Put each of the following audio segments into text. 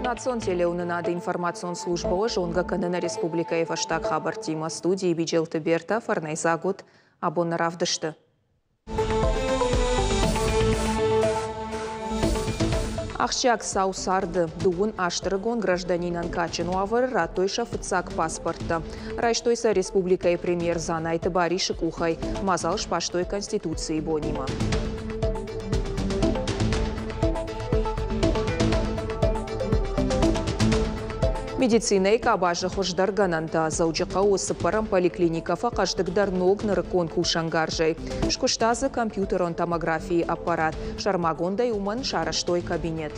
Национ телеуынынады информацион службӕ уӕ зонгӕ кӕны нӕ республикӕйы фӕстаг хабӕрттимӕ. Студийы Биджелты Бертӕ, фӕрнӕйдзаг уыд абон нӕ равдысты. Ахсджиаг цау царды дыууын астырыгон гражданинӕн кадджын уавӕры радтой сӕ фыццаг паспорттӕ. Райстой сӕ республикӕйы премьер Дзанайты Барисы къухӕй. Мадзал сбастой Конституцийы бонимӕ. Медицинӕйы къабазы хуыздӕр гӕнӕнтӕ Дзӕуджыхъӕуы цыппӕрӕм поликлиникӕ фӕхъӕздыгдӕр ног нырыккон кусӕнгарзӕй. Скуыста дзы компьютерон томографийы аппарат. Сӕрмагондӕй уымӕн сарӕзтой кабинет.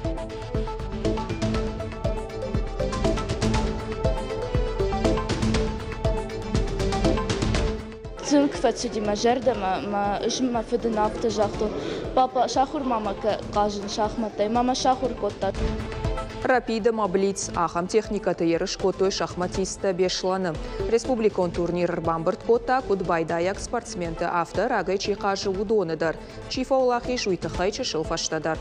Тынг фӕцыди мӕ зӕрдӕмӕ, мӕ ӕз мӕ фыдӕн афтӕ загътон: «Папа, сахуыр ма мӕ хъазын шахмӕттӕй», мӕ мӕ сахуыр кодта. Рапид ӕмӕ Блиц ахӕм техникӕты ерыс кодтой шахматисттӕ Беслӕны. Республикон турнир ӕрбамбырд кодта, куыд байдайӕг спортсменты, афтӕ рагӕй чи хъазы, уыдоны дӕр. Чи фӕуӕлахиз, уый тыххӕй чысыл фӕстӕдӕр.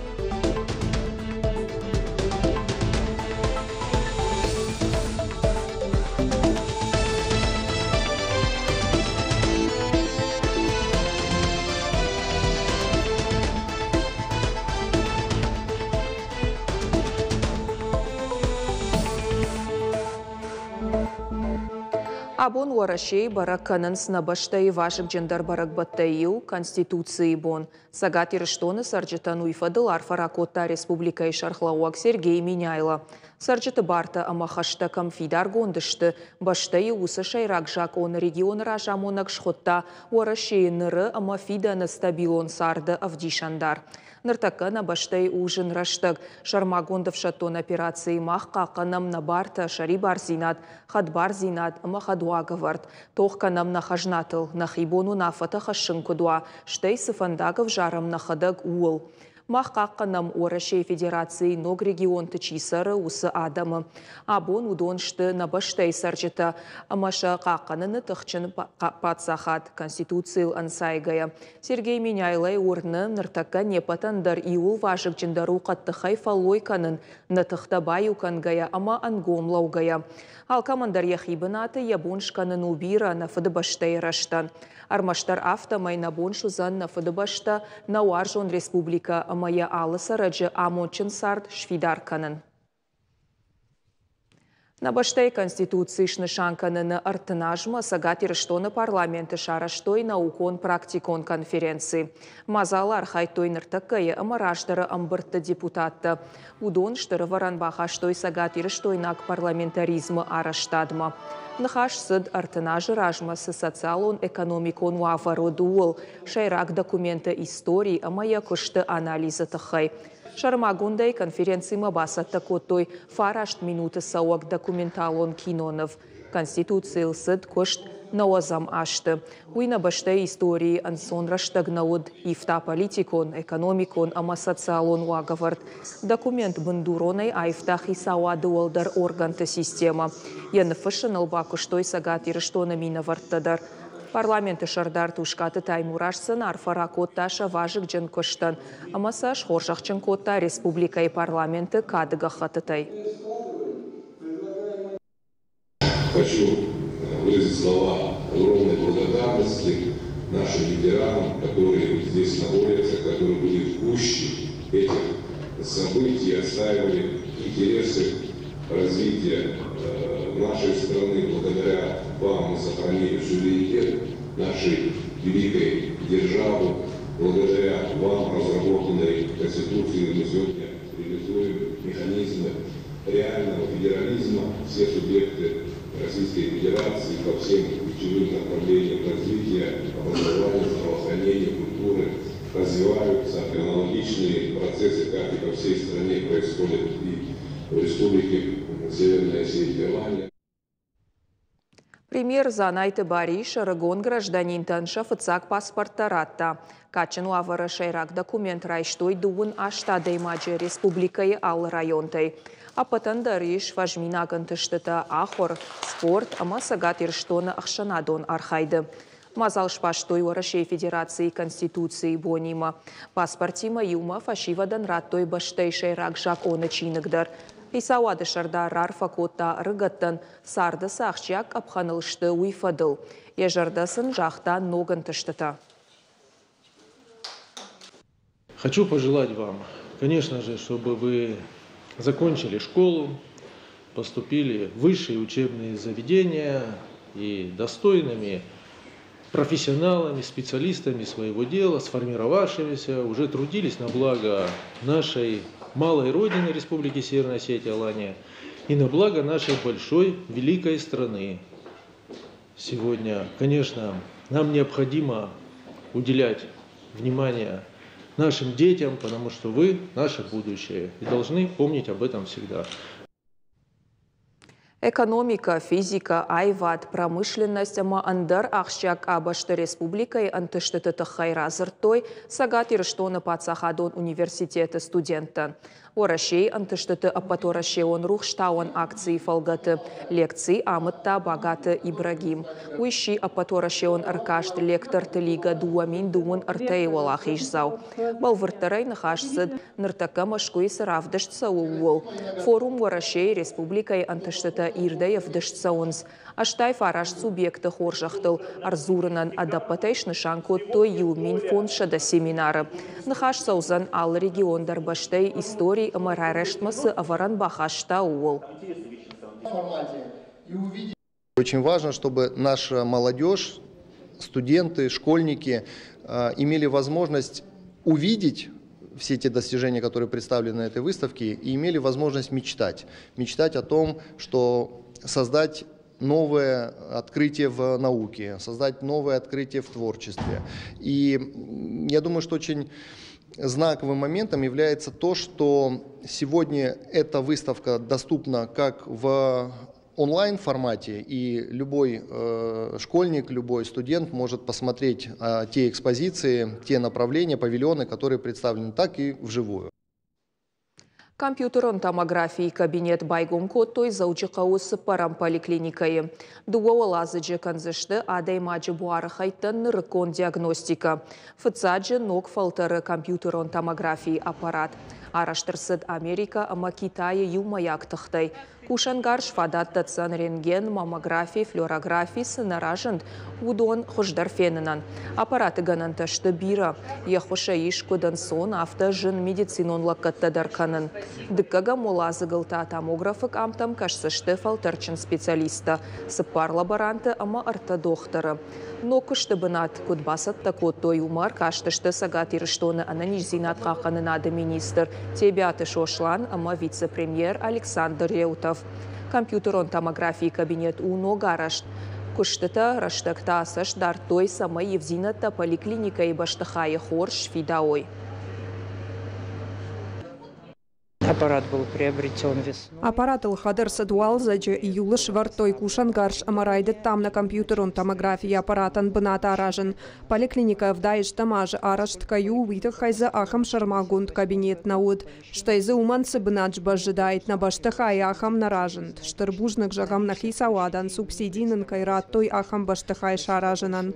Абон Уӕрӕсейы бӕрӕг кӕнынц нӕ бӕстӕйы вазыгджындӕр бӕрӕгбӕттӕй иу Конституцийы бон. Цӕгат Ирыстоны цӕрджытӕн уый фӕдыл арфӕ ракодта республикӕйы сӕргълӕууӕг Сергей Меняйло. Цӕрджыты бартӕ ӕмӕ хӕстӕ кӕм фидаргонд сты, бӕстӕйы уыцы сӕйраг закъоны регионы разамонӕг схуыдта Уӕрӕсейы ныры ӕмӕ фидӕны стабилон царды ӕвдисӕндар. Ныртӕккӕ нӕ бӕстӕйы у зын рӕстӕг. Сӕрмагонд ӕфсӕддон операцийы мах хъахъхъӕнӕм нӕ бартӕ, сӕрибардзинад, хӕдбардзинад ӕмӕ хӕдуагӕвӕрд. Тох кӕнӕм нӕ хӕзнатыл, нӕхи бон уынаффӕтӕ хӕссын куыд уа, стӕй цы фӕндаг ӕвзарӕм нӕхӕдӕг, ууыл. Мах хъахъхъӕнӕм, Уӕрӕсейы Федерацийы ног регионты чи цӕры, уыцы адӕмы. Абон уыдон сты нӕ бӕстӕйы цӕрджытӕ ӕмӕ сӕ хъахъхъӕныны тыхджын паддзахад, Конституцийыл ӕнцайгӕйӕ. Сергей Меняйлойы уырны, ныртӕккӕ не ппӕтӕн дӕр иууыл вазыгджындӕр у хъӕддыхӕй фӕллой кӕнын, нӕ тыхтӕ баиу кӕнгӕйӕ ӕмӕ ӕнгом лӕугӕйӕ. Алкӕмӕн дӕр йӕхи бынаты йӕ бон скӕнын у бирӕ нӕ Фыдыбӕстӕйы рӕзтӕн. Ӕрмӕстдӕр афтӕмӕй нӕ бон суыдзӕн нӕ Фыдыбӕстӕ, нӕ уарзон республикӕ ӕмӕ йӕ алы цӕрӕджы амондджын цард сфидар кӕнын. Нӕ бӕстӕйы Конституци снысан кӕныны 30 азмӕ Цӕгат Ирыстоны парламенты сарӕзтой наукон-практикон конференци. Мадзалы архайдтой ныртӕккӕйы ӕмӕ раздӕры ӕмбырдты депутаттӕ. Уыдон стыр ӕвӕрӕн бахастой цӕгатирыстойнаг парламентаризмы арӕзтадмӕ. Ныхас цыд, 30 азы размӕ цы социалон-экономикон уавӕр уыд, ууыл, сӕйраг документы истори ӕмӕ йӕ куысты анализы тыххӕй. Сӕрмагондӕй конференцимӕ бацӕттӕ кодтой 9 минуты цӕуӕг документалон киноныв. Конституцийыл цыд куыст нӕуӕдзӕм азты. Уый нӕ бӕстӕйы историйы ӕнцон рӕстӕг нӕ уыд, ивта политикон, экономикон ӕмӕ социалон уагӕвӕрд. Документ бындуронӕй аивта хицауады уӕлдӕр органты системӕ. Йӕ ныффыссыныл бакуыстой Цӕгат Ирыстоны минӕвӕрттӕ дӕр. Парламенты сӕрдар Тускъаты Таймураз сын арфӕ ракодта сӕ вазыгджын куыстӕн ӕмӕ сӕ схорзӕхджын кодта республикӕйы парламенты кады гӕххӕттытӕй. Хочу выразить слова огромной благодарности нашим ветеранам, которые здесь находятся, которые были в гуще этих событий, отстаивали интересы развития нашей страны. Благодаря вам мы сохранили суверенитет нашей великой державы. Благодаря вам разработанной Конституции мы сегодня реализуем механизмы реального федерализма. Все субъекты Российской Федерации по всем ключевым направлениям развития, образования, здравоохранения, культуры развиваются. Аналогичные процессы, как и по всей стране, происходят и в Республике Северная Осетия-Алания. Премьер Дзанайты Барис ӕрыгон гражданинтӕн сӕ фыццаг паспорттӕ радта. Кадджын уавӕры сӕйраг документ райстой 28 адӕймаджы республикӕйы алы районтӕй. Ӕппӕтӕн дӕр ис фӕзминаг ӕнтыстытӕ ахуыр, спорт ӕмӕ Цӕгат Ирыстоны ӕхсӕнадон архайды. Мадзал сбастой Уӕрӕсейы Федерацийы Конституцийы бонимӕ. Паспортимӕ иумӕ фӕсивӕдӕн радтой бӕстӕйы сӕйраг закъоны чиныг дӕр. Хицауады сӕрдар раарфӕ кодта ӕрыгӕттӕн, царды цы ахсджиаг къӕпхӕныл сты, уый фӕдыл. Йӕ зӕрдӕ сын загъта ног ӕнтыстытӕ. Хочу пожелать вам, конечно же, чтобы вы закончили школу, поступили в высшие учебные заведения и достойными профессионалами, специалистами своего дела, сформировавшимися, уже трудились на благо нашей малой родины Республики Северная Осетия, Алания и на благо нашей большой, великой страны. Сегодня, конечно, нам необходимо уделять внимание нашим детям, потому что вы наше будущее и должны помнить об этом всегда. Экономикӕ, физикӕ, аивад, промышленность ӕмӕ ӕндӕр ахсджиаг къабӕзты республикӕйы ӕнтыстыты тыххӕй радзырдтой Цӕгат Ирыстоны паддзахадон университеты студенттӕн. Уӕрӕсейы ӕнтыстыты ӕппӕтуӕрӕсеон рухстауӕн акцийы фӕлгӕты лекци амыдта Багаты Ибрагим. Уый сси ӕппӕтуӕрӕсеон ӕркаст Лекторты лигӕ 2023-йы уӕлахиздзау. Бӕлвырддӕрӕй ныхас цыд, ныртӕккӕ Мӕскуыйы цы равдыст цӕуы, ууыл. Форум Уӕрӕсейы республикӕйы ӕнтыстытӕ ирдӕй ӕвдыст цӕуынц. 89 субъекты хорзӕхтыл ӕрдзурынӕн ӕдӕппӕтӕй снысан кодтой 1500 семинары. Ныхас цӕудзӕн, алы регион дӕр бӕстӕйы истори ӕмӕ райрӕзтмӕ цы ӕвӕрӕн бахаста, ууыл. Очень важно, чтобы наша молодежь, студенты, школьники имели возможность увидеть все те достижения, которые представлены на этой выставке, и имели возможность мечтать. Мечтать о том, что создать новое открытие в науке, создать новое открытие в творчестве. И я думаю, что очень знаковым моментом является то, что сегодня эта выставка доступна как в онлайн формате, и любой школьник, любой студент может посмотреть те экспозиции, те направления, павильоны, которые представлены, так и вживую. Компьютерон томографийы кабинет байгом кодтой Дзӕуджыхъӕуы цыппӕрӕм поликлиникӕйы. Дыууӕ уӕладзыджы кӕндзысты адӕймаджы буары хӕйттӕн нырыккон диагностикӕ. Фыццаджы ног фӕлтӕры компьютерон томографийы аппарат арӕзт ӕрцыд Америкӕ ӕмӕ Китайы иумӕйаг тыхтӕй. Кусӕнгарз фадат дӕтдзӕн рентген, маммографи, флюорографи цы нӕ разынд, уыдон хуыздӕр фенынӕн. Аппараты гӕнӕнтӕ сты бирӕ. Йе ххуысӕй ис куыд ӕнцон, афтӕ зын медицинон лӕггӕдтӕ дӕр кӕнын. Дыккӕгӕм уӕладзыгыл та томографы къамтӕм кӕсдзысты фӕлтӕрдджын специалисттӕ, цыппар лаборанты ӕмӕ ӕртӕ дохтыры. Ног куысты бынат куыд бацӕттӕ кодтой, уымӕ ӕркастысты Цӕгат Ирыстоны ӕнӕниздзинад хъахъхъӕнынады министр Тебиаты Сослан ӕмӕ вице-премьер Александр Реутов. Компьютерон томографийы кабинет у ногарӕзт. Куыстытӕ рӕстӕг та цӕст дардтой, цӕмӕй ивдзинӕдтӕ поликлиникӕйы бӕстыхайы хорз сфидауой. Аппарат был приобретен весной. Аппарат ӕлхӕд ӕрцыд уалдзӕджы, июлы сӕвӕрдтой кусӕнгарз ӕмӕ райдыдтам нӕ компьютерон томографийы аппаратӕн бынат аразын. Поликлиникӕ 70-ӕм азы арӕзт кӕй у, уый тыххӕй дзы ахӕм сӕрмагонд кабинет нӕ уыд. Стӕй дзы уымӕн цы бынат сбӕззыдаид нӕ бӕстыхайы, ахӕм нӕ разынд. Стыр бузныг зӕгъӕм нӕ хицауадӕн, субсиди нын кӕй радтой ахӕм бӕстыхай саразынӕн.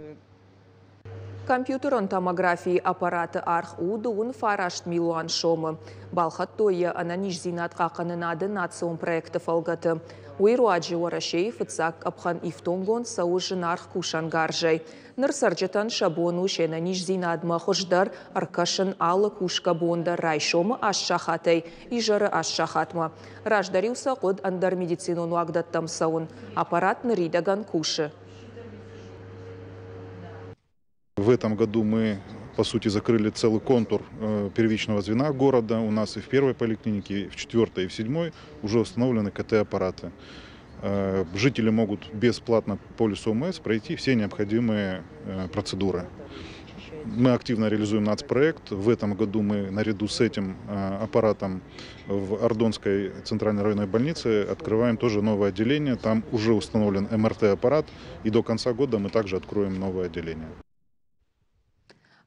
Компьютерон томографийы аппараты аргъ у 39 милуан сомы. Балхӕдтой йӕ ӕнӕниздзинад хъахъхъӕнынады национ проекты фӕлгӕты. Уый руаджы Уӕрӕсейы фыццаг къӕпхӕн ифтонггонд цӕуы зынаргъ кусӕнгарзӕй. Ныр цӕрджытӕн сӕ бон у се нӕниздзинадмӕ хуыздӕр ӕркӕсын алы кусгӕ бон дӕр райсомы аст сахатӕй изӕры аст сахатмӕ. Раздӕр-иу сӕ хъуыд ӕндӕр медицинон уагдӕттӕм цӕуын. Аппарат ныридӕгӕн кусы. В этом году мы, по сути, закрыли целый контур первичного звена города. У нас и в первой поликлинике, и в четвертой, и в седьмой уже установлены КТ-аппараты. Жители могут бесплатно по полису ОМС пройти все необходимые процедуры. Мы активно реализуем нацпроект. В этом году мы наряду с этим аппаратом в Ардонской центральной районной больнице открываем тоже новое отделение. Там уже установлен МРТ-аппарат, и до конца года мы также откроем новое отделение.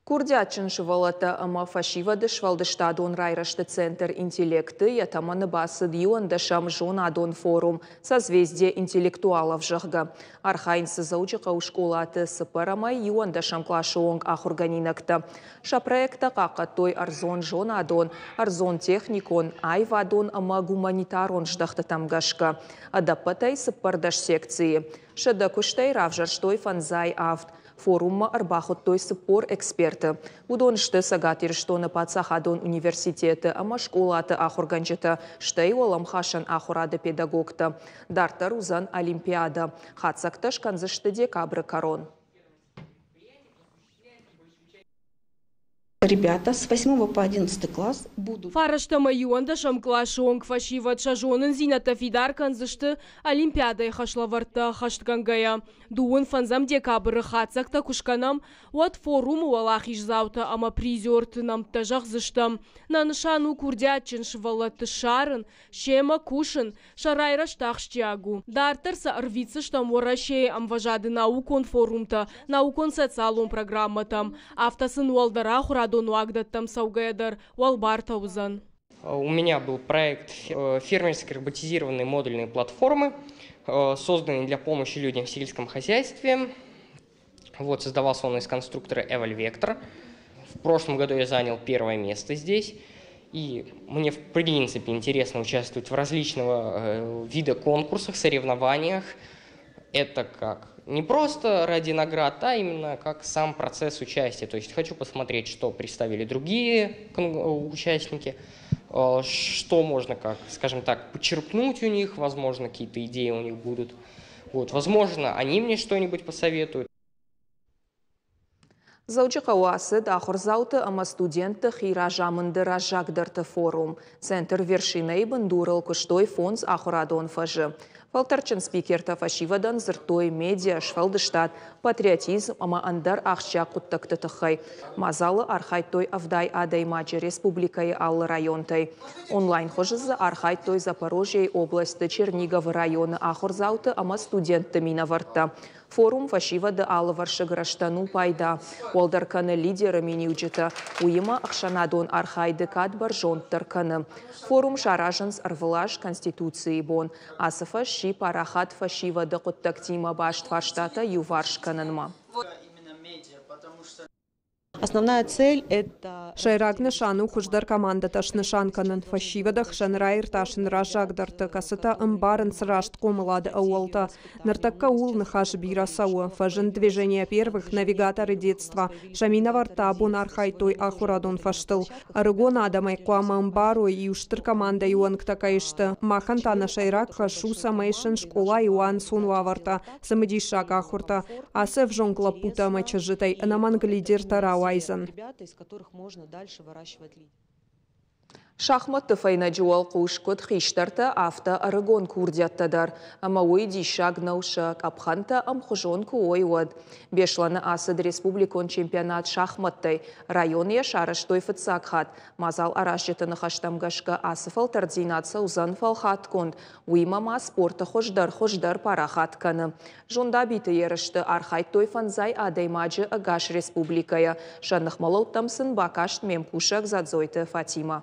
Курдиатджын сывӕллӕттӕ ӕмӕ фӕсивӕды сфӕлдыстадон райрӕзты центр «Интеллект»-ы йӕ тӕмӕны бацыд 11-ӕм зонадон форум «Созвездие интеллектуалов», зӕгъгӕ. Архайынц дзы Дзӕуджыхъӕуы скъолаты цыппӕрӕмӕй 11-ӕм къласы онг ахуыргӕнинӕгтӕ. Сӕ проекттӕ хъахъхъӕдтой ӕрдзон зонадон, ӕрдзон-техникон, аивадон ӕмӕ гуманитарон здӕхтытӕм гӕсгӕ. Ӕдӕппӕтӕй 14 секцийы. 100 куыстӕй равзӕрстой 57. Форуммӕ ӕрбахуыдтой 40 эксперты. Уыдон сты Цӕгат Ирыстоны паддзахадон университеты ӕмӕ скъолаты ахуыргӕнджытӕ, стӕй уӕлӕмхасӕн ахуырады педагогтӕ. Дарддӕр уыдзӕн олимпиадӕ. Хатдзӕгтӕ скӕндзысты декабры кӕрон. Ребята с 8 по 11 класс будут. Фарӕстӕмӕ 11-ӕм къласы онг фӕсивӕд сӕ зонындзинӕдтӕ фидар кӕндзысты олимпиадӕйы хӕслӕвӕрдтӕ ӕххӕстгӕнгӕйӕ. Дыууын фӕндзӕм декабры хатдзӕгтӕ куы скӕнӕм, уӕд форумы уӕлахиздзаутӕ ӕмӕ призерты нӕмттӕ зӕгъдзыстӕм. Нӕ нысан у курдиатджын сывӕллӕтты ссарын, семӕ кусын, сӕ райрӕзт ахсджиаг у. Дарддӕр сӕ ӕрвитдзыстӕм Уӕрӕсейы ӕмвӕзады наукон форумтӕ, наукон-социалон программӕтӕм. Афтӕ сын уӕлдӕр ахуырадон уагдӕттӕм цӕугӕйӕ дӕр уӕлбартӕ уыдзӕн. У меня был проект фермерской роботизированной модульной платформы, созданный для помощи людям в сельском хозяйстве. Вот, создавался он из конструктора Evalvector. В прошлом году я занял первое место здесь. И мне, в принципе, интересно участвовать в различного вида конкурсах, соревнованиях. Это как не просто ради наград, а именно как сам процесс участия. То есть хочу посмотреть, что представили другие участники, что можно, как, скажем так, почерпнуть у них, возможно, какие-то идеи у них будут. Вот, возможно, они мне что-нибудь посоветуют. Дзӕуджыхъӕуы ацыд ахуырдзауты ӕмӕ студентты хиразамынды раззагдӕрты форум. Центр «Вершина»-йы бындурыл куыстой фондз ахуырадон фӕзы. Фӕлтӕрдджын спикертӕ фӕсивӕдӕн дзырдтой медиа, сфӕлдыстад, патриотизм ӕмӕ ӕндӕр ахсджиаг хъуыддӕгты тыххӕй. Мадзалы архайдтой 70 адӕймаджы республикӕйы алы районтӕй. Онлайн хуызы дзы архайдтой Запорожьейы областы Черниговы районы ахуырдзауты ӕмӕ студентты минӕвӕрттӕ. Форум фӕсивӕды алывӕрсыг рӕзтӕн у пайда. Уӕлдӕр кӕны лидеры миниуджытӕ, уыимӕ ӕхсӕнадон архайды кад бӕрзонддӕр кӕны. Форум саразынц ӕрвылаз Конституцийы бон. Ацы фӕз сси парахат фӕсивӕды хъуыддӕгтимӕ баст фарстатӕ иуварс кӕнынмӕ. Основная цель это Сӕйраг нысан у хуыздӕр командӕтӕ снысан кӕнын, фӕсивӕды хсӕн раиртасын раззагдӕрты, кӕцытӕ ӕмбарынц раст хъомылады ӕууӕлтӕ. Ныртӕккӕ ууыл ныхас бирӕ цӕуы. Фӕзынд «Движение первых», «Навигаторы детства». Сӕ минӕвӕрттӕ абон архайдтой ахуырадон фӕзтыл. Ӕрыгон адӕмӕй хъуамӕ ӕмбарой, иу стыр командӕйы уӕнгтӕ кӕй сты. Махӕн та нӕ сӕйраг хӕс у, цӕмӕй сын скъолайы уа ӕнцон уавӕртӕ, цымыдисаг ахуыртӕ. Ацы ӕвзонг лӕппутӕ ӕмӕ чызджытӕй ӕнӕмӕнг лидертӕ рауайдзӕн. Шахматты фӕйнӕджы уӕлхъус куыд хистӕртӕ, афтӕ ӕрыгон курдиӕттӕ дӕр. Ӕмӕ уый диссаг нӕу, сӕ къӕпхӕнтӕ ӕмхуызон куы уой, уӕд. Беслӕны ацыд республикон чемпионат шахматтӕй. Районы йӕ сарӕзтой фыццаг хатт. Мадзал аразджыты ныхӕстӕм гӕсгӕ ацы фӕлтӕрддзинад цӕудзӕн фӕлхатгонд. Уыимӕ ма спорты хуыздӕр хуыздӕр парахат кӕны. Зондабиты ерысты архайдтой 50 адӕймаджы ӕгас республикӕйӕ. Сӕ ныхмӕлӕудтӕм сын бакаст ме мкусӕг Дзадзойты Фатимӕ.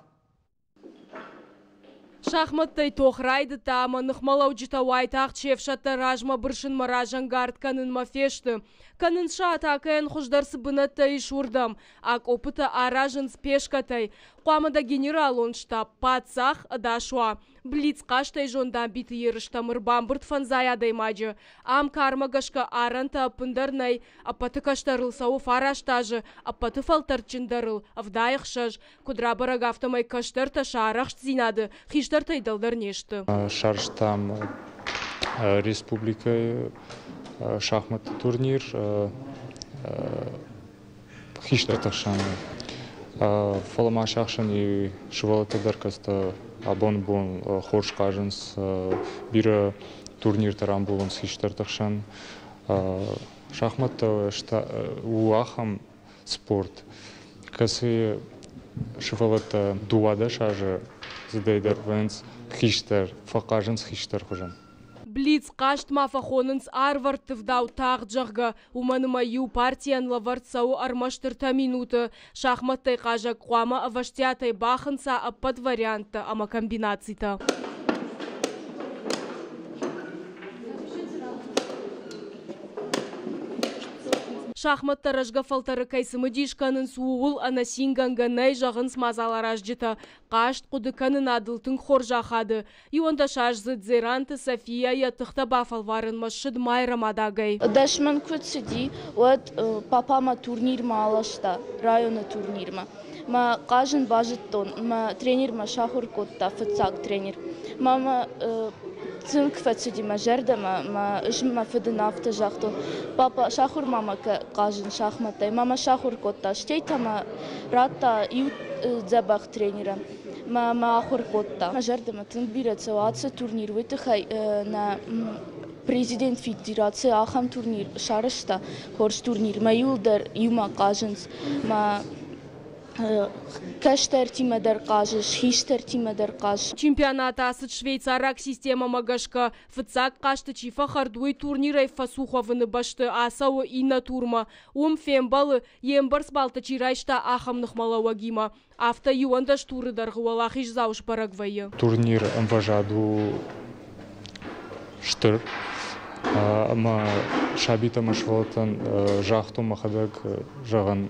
Шахматтӕй тох райдыдта ӕмӕ ныхмӕлӕуджытӕ уайтагъд се фсӕдтӕ размӕ бырсынмӕ разӕнгард кӕнынмӕ фесты. Кӕнынц сӕ атакӕйӕн хуыздӕр цы бынӕттӕ ис, уырдӕм. Акъоппытӕ аразынц пешкӕтӕй. Хъуамӕ дӕ генералон штаб, паддзах ӕдас уа. Блицхъазтӕй зондамбиты ерыстӕм ӕрбамбырд 50 адӕймаджы. Ам кармӕ гӕсгӕ арӕнтӕ ӕппындӕр нӕй. Ӕппӕты кӕстӕрыл цӕуы 9 азы, ӕппӕты фӕлтӕрдджындӕрыл 76. Куыд рабӕрӕг, афтӕмӕй кӕстӕртӕ сӕ арӕхстдзинады хистӕртӕй дӕлдӕр не сты. Сарӕзтам республикӕйы шахматты турнир хистӕрты хсӕн. Фӕлӕ ма се хсӕн и сывӕллӕттӕ дӕр, кӕцытӕ абоны бон хорз хъазынц, бирӕ турниртӕ рамбулынц хистӕрты хсӕн. Шахматтӕ у ахӕм спорт, кӕцыйы сывӕллӕттӕ 12 азы зыдӕй дӕр вӕййынц хистӕр, фӕхъазынц хистӕр хуызӕн. Блиц-хъазт ма фӕхонынц арвӕрттывдау тагъд, зӕгъгӕ, уымӕн ӕмӕ иу партийӕн лӕвӕрд цӕуы ӕрмӕст ӕртӕ минуты. Шахмӕттӕй хъазӕг хъуамӕ ӕвӕстиатӕй бахынца ӕппӕт варианттӕ ӕмӕ комбинацитӕ. Шахмӕттӕ рӕзгӕ фӕлтӕры кӕй цымыдис кӕнынц, ууыл ӕнӕцингӕнгӕ нӕй, зӕгъынц мадзаларазджытӕ. Хъазт хъуыдыкӕнынадыл тынг хорз ахады. Иуӕндӕсаздзыд Дзеранты София йӕ тыхтӕ бафӕлварынмӕ ссыд Майрӕмадагӕй. Дӕсмӕн куы цыди, уӕд папа мӕ турнирмӕ аласта, районы турнирмӕ. Мӕ хъазын базыдтон, мӕ тренер мӕ сахуыр кодта, фыццаг тренер. Мӕ мӕ тынг фӕцыди мӕ зӕрдӕмӕ, мӕ ӕз мӕ фыдӕн афтӕ загътон: «Папа, сахуыр ма мӕ хъазын шахмӕттӕй». Мӕ мӕ сахуыр кодта, стӕй та мӕ радта иу дзӕбӕх тренерӕн. Мӕ мӕ ахуыр кодта. Мӕ зӕрдӕмӕ тынг бирӕ цӕуы ацы турнир, уый тыххӕй нӕ президент федераци ахӕм турнир сарӕзта, хорз турнир. Мӕ иуылдӕр иумӕ хъазынц. Мӕ кӕстӕртимӕ дӕр хъазыс, хистӕртимӕ дӕр хъазыс. Чемпионат ацыд швейцараг системӕмӕ гӕсгӕ. Фыццаг хъазты чи фӕхӕрд, уый турнирӕй фӕцух уӕвыны бӕсты ацӕуы иннӕ турмӕ. Уым фембӕлы, йе мбӕрц баллтӕ чи райста, ахӕм ныхмӕлӕууӕгимӕ. Афтӕ 11 туры дӕргъы уӕлахиздзау сбӕрӕг вӕййы. Турнир ӕмвӕзад у стыр ӕмӕ сабитӕ ӕмӕ сывӕллӕттӕн загътон мӕхӕдӕг, зӕгъын,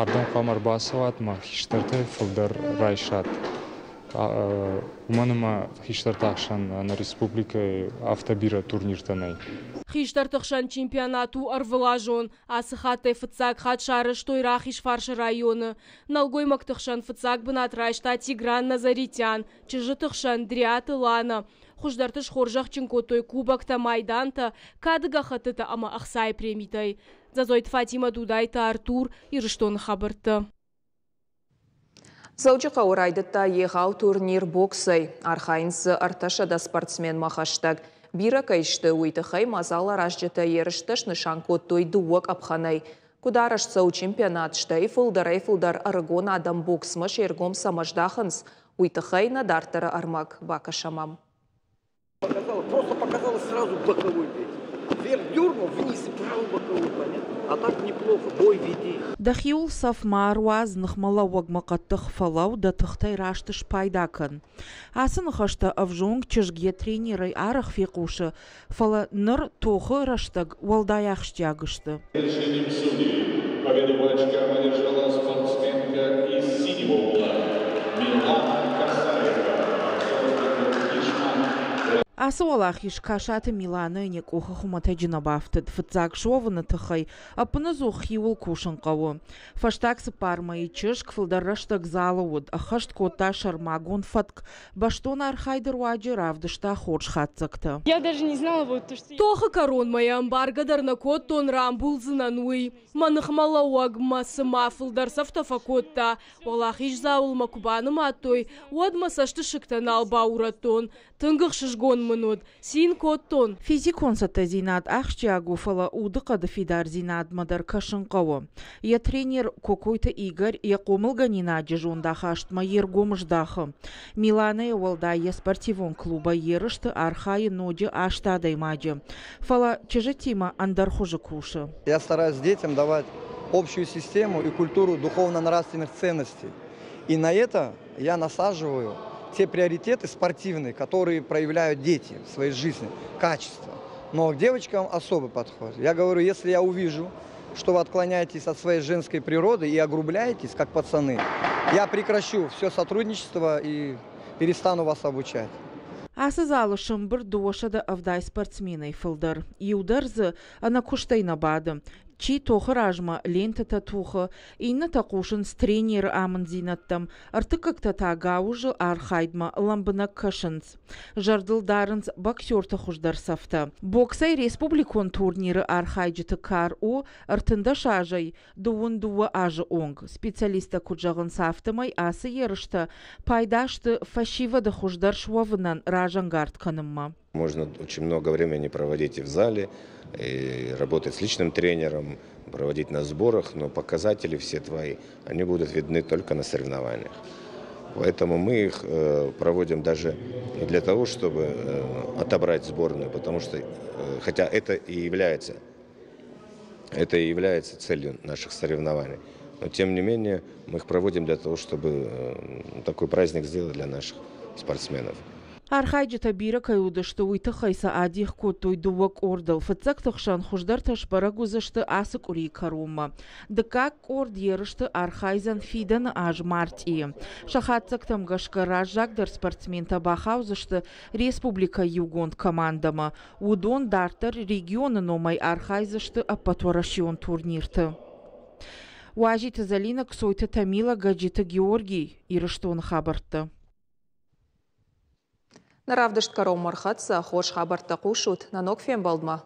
ардӕм хъуамӕ ӕрбацӕуат ӕмӕ хистӕртӕй фылдӕр райсат. Уымӕн ӕмӕ хистӕрты ӕхсӕн нӕ республикӕйы афтӕ бирӕ турниртӕ нӕй. Хистӕрты хсӕн чемпионат у ӕрвылазон. Ацы хаттӕй фыццаг хатт сарӕзтой Рахизфарсы районы. Нӕлгоймӕгты хсӕн фыццаг бынат райста Тигран Назаритян, чызджыты хсӕн Дриаты Лана. Хуыздӕрты схорзӕхджын кодтой кубоктӕ, майдантӕ, кады гӕххӕттытӕ ӕмӕ ӕхцайы премитӕй. Дзӕдзойты Фатимӕ, Дудайты Артур, Ирыстоны хабӕрттӕ. Дзӕуджыхъӕуы райдыдта егъау турнир боксӕй. Архайынц дзы 300 спортсменмӕ хӕстӕг. Бирӕ кӕй сты, уый тыххӕй мадзаларазджытӕ ерыстӕ снысан кодтой дыууӕ къӕпхӕнӕй. Куыд арӕзт цӕуы чемпионат, стӕй фылдӕрӕй-фылдӕр ӕрыгон адӕм боксмӕ се ргом цӕмӕ здахынц, уый тыххӕй нӕ дарддӕры ӕрмӕг бакӕсӕм ам. Показала, просто показала сразу боковой бей. Вверх дернул, вниз и правый боковой, понятно? А так неплохо, бой веди. Дӕхиуыл цӕф ма ӕруадз, ныхмӕлӕууӕгмӕ хъӕддых фӕлӕуу, дӕ тыхтӕй раст спайда кӕн. Ацы ныхӕстӕ ӕвзонг чызг йӕ тренерӕй арӕх фехъусы, фӕлӕ ныр тохы рӕстӕг уӕлдай ахсджиаг сты. Решением судей победу по очкам одержала спортсменка из синего угла Милана Касаева. Ацы уӕлахиз Касаты Миланӕйӕн йӕ къухы хуымӕтӕджы нӕ бафтыд. Фыццаг суӕвыны тыххӕй ӕппынӕдзух хиуыл кусын хъӕуы. Фӕстаг цыппар мӕйы чызг фылдӕр рӕстӕг залы уыд, ӕххӕст кодта сӕрмагонд фӕтк, бӕстон архайды руаджы равдыста хорз хатдзӕгтӕ. Я даже не знала, вот то, что Тохы кӕронмӕ йӕ ӕмбаргӕ дӕр нӕ кодтон, рамбулдзынӕн, уый. Мӕ ныхмӕлӕууӕг мӕ цыма фылдӕр цӕфтӕ фӕкодта. Уӕлахиздзауыл мӕ куы банымадтой, уӕд мӕ цӕстысыгтӕ нал баурӕдтон. Тынг ӕхсызгон мын уыд, цин кодтон. Физикон цӕттӕдзинад ахсджиаг у, фӕлӕ удыхъӕды фидардзинадмӕ дӕр кӕсын хъӕуы. Йӕ тренер Кокойты Игорь йӕ хъомылгӕнинаджы зондахастмӕ йе ргом здахы. Миланӕйы уӕлдай йӕ спортивон клубӕй ерысты архайы ноджы аст адӕймаджы. Фӕлӕ чызджытимӕ ӕндӕр хуызы кусы. Я стараюсь детям давать общую систему и культуру духовно-нравственных ценностей. И на это я насаживаю те приоритеты спортивные, которые проявляют дети в своей жизни, качества. Но к девочкам особый подход. Я говорю, если я увижу, что вы отклоняетесь от своей женской природы и огрубляетесь, как пацаны, я прекращу все сотрудничество и перестану вас обучать. Ацы залы сӕмбырд 270 спортсменӕй фылдӕр. Иу дӕр дзы ӕнӕкуыстӕй нӕ бады. Чи тохы размӕ лентӕтӕ тухы, иннӕтӕ хъусынц тренеры амынддзинӕдтӕм, ӕртыккӕгтӕ та гауызы архайдмӕ лӕмбынӕг кӕсынц. Зӕрдыл дарынц боксерты хуыздӕр цӕфтӕ. Боксӕй республикон турниры архайджыты кар у 13 азӕй 22 азы онг. Специалисттӕ куыд зӕгъынц, афтӕмӕй ацы ерыстӕ пайда сты фӕсивӕды хуыздӕр суӕвынӕн разӕнгард кӕнынмӕ. Можно очень много времени проводить и в зале, и работать с личным тренером, проводить на сборах, но показатели все твои, они будут видны только на соревнованиях. Поэтому мы их проводим даже Не для того, чтобы отобрать сборную, потому что, хотя это и является целью наших соревнований, но тем не менее мы их проводим для того, чтобы такой праздник сделать для наших спортсменов. Архайджытӕ бирӕ кӕй уыдысты, уый тыххӕй сӕ адих кодтой дыууӕ къордыл. Фыццӕгты хсӕн хуыздӕртӕ сбӕрӕг уыдзысты ацы къуырийы кӕронмӕ. Дыккаг къорд ерысты архайдзӕн фидӕны аз мартъийы. Сӕ хатдзӕгтӕм гӕсгӕ раззагдӕр спортсментӕ бахаудзысты республикӕйы иугонд командӕмӕ. Уыдон дарддӕр регионы номӕй архайдзысты ӕппӕтуӕрӕсеон турнирты. Уазиты Залина, Ксойты Тамила, Гаджиты Георгий, Ирыстоны хабӕрттӕ. Нӕ равдыст кӕронмӕ ӕрхӕццӕ, хорз хабӕрттӕ хъусут, нӕ ног фембӕлдмӕ.